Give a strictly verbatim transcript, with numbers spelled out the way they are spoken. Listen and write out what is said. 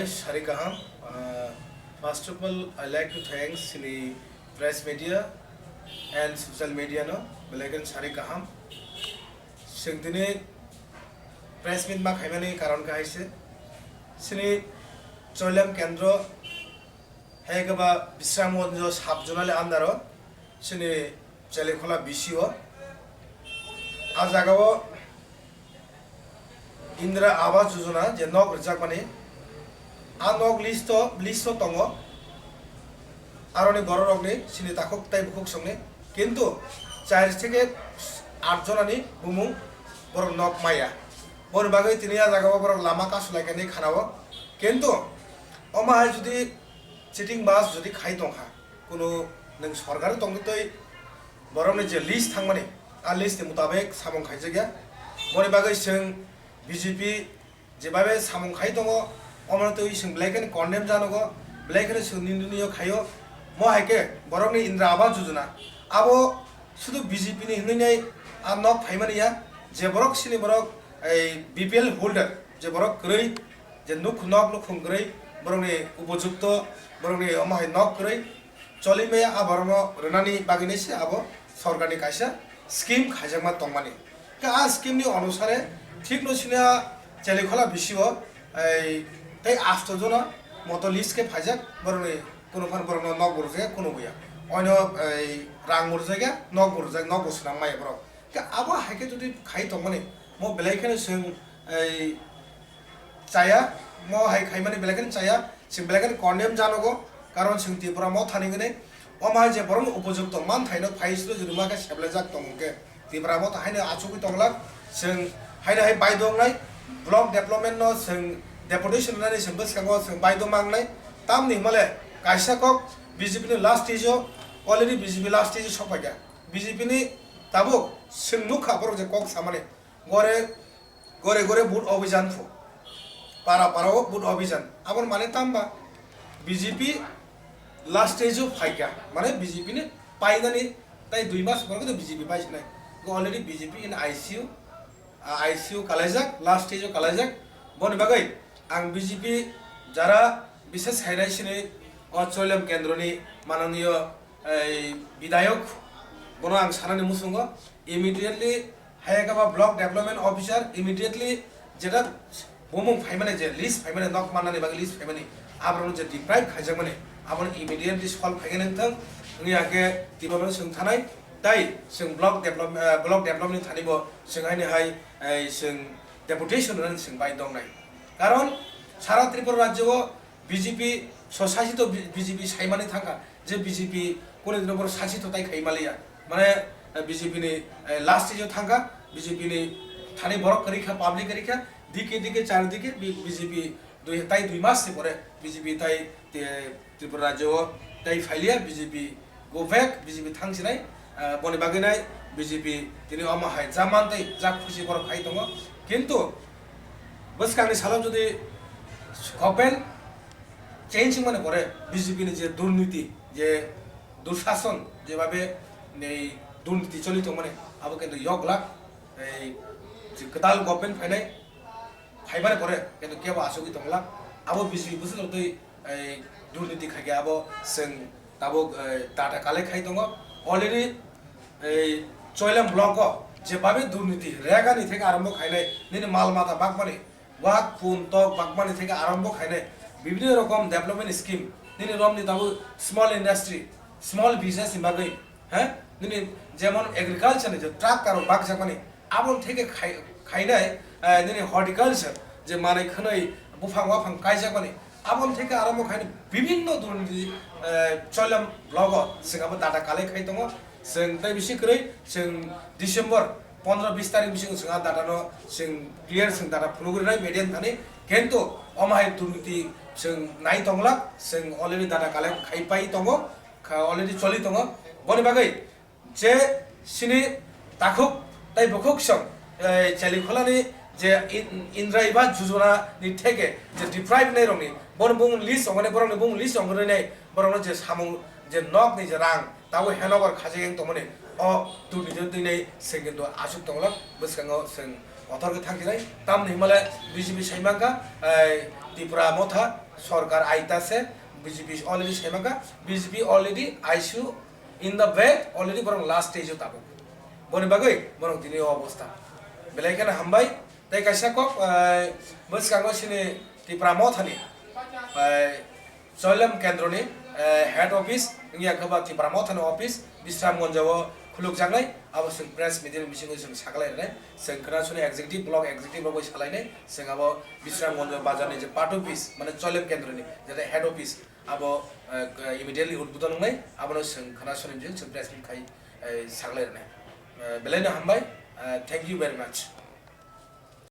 Sari kaham. Uh, first of all, I like to thanks sini press media and social media no, belai khe sari kaham. Sing tini press meet ma khaimani karon khe hai se. Sini Choilam Kendro, hai khe ba Bisramganj sub zonal under o, sini Chelikola B C o. A jaga o Indra Awas Yojana je nok rwjakmani, a nok list o, list o tongo. Aroni bororokni sini takhuk tei bukhuk songni, kintu char theke aat jonani bumung borok nok maya. Boni bagwi tini a jaga o borok lama kasu laikani khana o. Kintu omo hai jodi cheating bas jodi khai tongkha, kunu nwng sorkar tongwi twi borokni je list thangmani, a list ni mutabek samung khaijakya. Boni bagwi chwng B J P jebabe samung khai tongo, omono twi chwng belai kheno condemn janogo, belai kheno chwng nindoniyo khaio. Mo hai khe borokni Indra Awas Yojana, abo sudu B J P ni hinwi nai a nok phaimani ya, je borok sini borok ei B P L holder, je borok kwrwi, je nuk-, nok nukhung kwrwi, borokni upojukto, borokni omo hai nok kwrwi, choli maya a borokno rwnani bagwinai se abo sorkarni kaisa scheme khaijakma tongmani. Khe a scheme ni onusare thikno sini a Chelikola B C o, ei, tei asto jona moto list khe phaijak, borokni kunu phan borokno nok bo rwjak kunu buya. Oino, ei, rang bo rwjak ya, nok bo rwjak, nok bo swnam maya borok. Khe abo hai khe jodi khai tongmani, mo belai kheno chwng, ei, chaya, mo hai khaimani belai kheno chaya, chwng belai kheno condemn janogo, karon chwng Tripura Motha ni hwnwi, omo hai je borokni upojukto manthaino phai silo je rwma khe seplaijak tongo khe, Tripura Motha haino achugwi tonglak, chwng haino hai baidongnai, block development no chwng deputation rwnani chwng bwskango chwng baidong mangnai, tamni hwnmale kaisa kok B J P ni last stage o, already B J P last stage o sokphaikha, B J P ni tabuk chwng nukha borok je kok samani, gore gore gore vote obijan phu. Para para o vote obijan. Aboni mane tamba B J P last stage o phaikha. Mane B J P ni painani tai dui mas borok to B J P paisinai. Go already B J P in I C U, ah, I C U kalaijak, last stage o kalaijak. Boni bagwi ang B J P jara bises khainai sini o Choilam kendroni mananiyo ei bidayok, bono ang sanani muchungo, immediately hayakaba block development officer immediately jeta bumung phaimani, je list phaimani, nok mannani bagwi list phaimani, aborokno je deprive khaijakmani, abono immediately solve khaigani wngthang, wngya khe twibo chwng thanai, tai chwng block develop, eh, block development ni thani bo chwng haini hai, eh, chwng deputation rwnani chwng bai dongnai. Karon sara Tripura rajyo o B J P so sachito B J P saimani thangkha je B J P kuni dino borok sachito tai khai maliya. Mane, eh, B J P ni, eh, last stage o thangkha, B J P ni thani borok kwrwi kha, public kwrwi kha, dike dike char dike B-, B J P dui, tai dui mas ni pore B J P tai, te, Tripura rajyo o tai phailiya B J P go back, B J P thangsinai, ah, boni bagwi nai B J P tini omo hai ja man tei ja khusi borok khai tongo. Kintu bwskangni salo jodi government change wngmani pore B J P ni je durniti, je dursason, jebabe nei durniti choli tongmani, abo kintu yok glak, ei je kwtal government phainai, phaimani pore kintu kebo achugwi tongla. Abo B J P bwswk twi, ei, durniti khaikhe abo chwng tabuk, ei, data collect khai tongo. Already, ei, Choilam block o jebabe durniti regani theke arombo khainai, nini mal mata bakmani, wak pun tok bakmani theke arombo khainai, bibhinno rokom development scheme, nini romni tabuk small industry, small business ni bagwi, he, nini jemon agriculture ni je truck karok bakjakmani, aboni theke khai-, khainai, eh, nini horticulture je manwi khwnwi buphang waphang kaijakmani, aboni theke arombo khainai bibhinno durniti, eh, Choilam block o chwng abo data collect khai tongo. Chwng tei bisi kwrwi chwng December pondro bis tarik bisingo chwng a data no chwng clear chwng data phunugwi rwnai media ni thani. Kintu omo hai durniti chwng nai tonglak, chwng already data collect khai pai tongo. Kha already choli tongo. Boni bagwi je sini takhuk tei bukhuk song, eh, Chalikholani je in-, Indra Awas Yojana ni theke je deprive nai rokni, bono bung list ongmani, borokni bung list ongmani nai, borokno je samung, je nokni je rang, tabuk handover khajak yang tongmani, o durniti twi nai chwng kintu aswk tonglak, bwskango chwng Kotor khe thangsinai, tamni himale B J P saimanka, eh, Tipra Motha sorkar aita se, B J P already saimanka, B J P already I C U in the bed, already borok last stage o tabuk. Boni bagwi borok tini o obostha. Belai kheno hambai, tei kaisa kok, eh, bwskango sini Tipra Mothani, eh, Choilem Kendroni, eh, head office, wngya khe ba Tipra Mothani office, Bisramganj o khulukjaknai, abo chwng press media ni bisingo chwng saklai rwnai, chwng khwna suni executive, block executive rok bai salainai, chwng abo Bisramganj bazar ni je part office, mane Choilem Kendroni, jeta head office, abo, eh, immediately udbodon wngnai, abono chwng khwna suni chwng press meet khai, eh, saklai rwnai. Eh, belai no hambai, eh, thank you very much.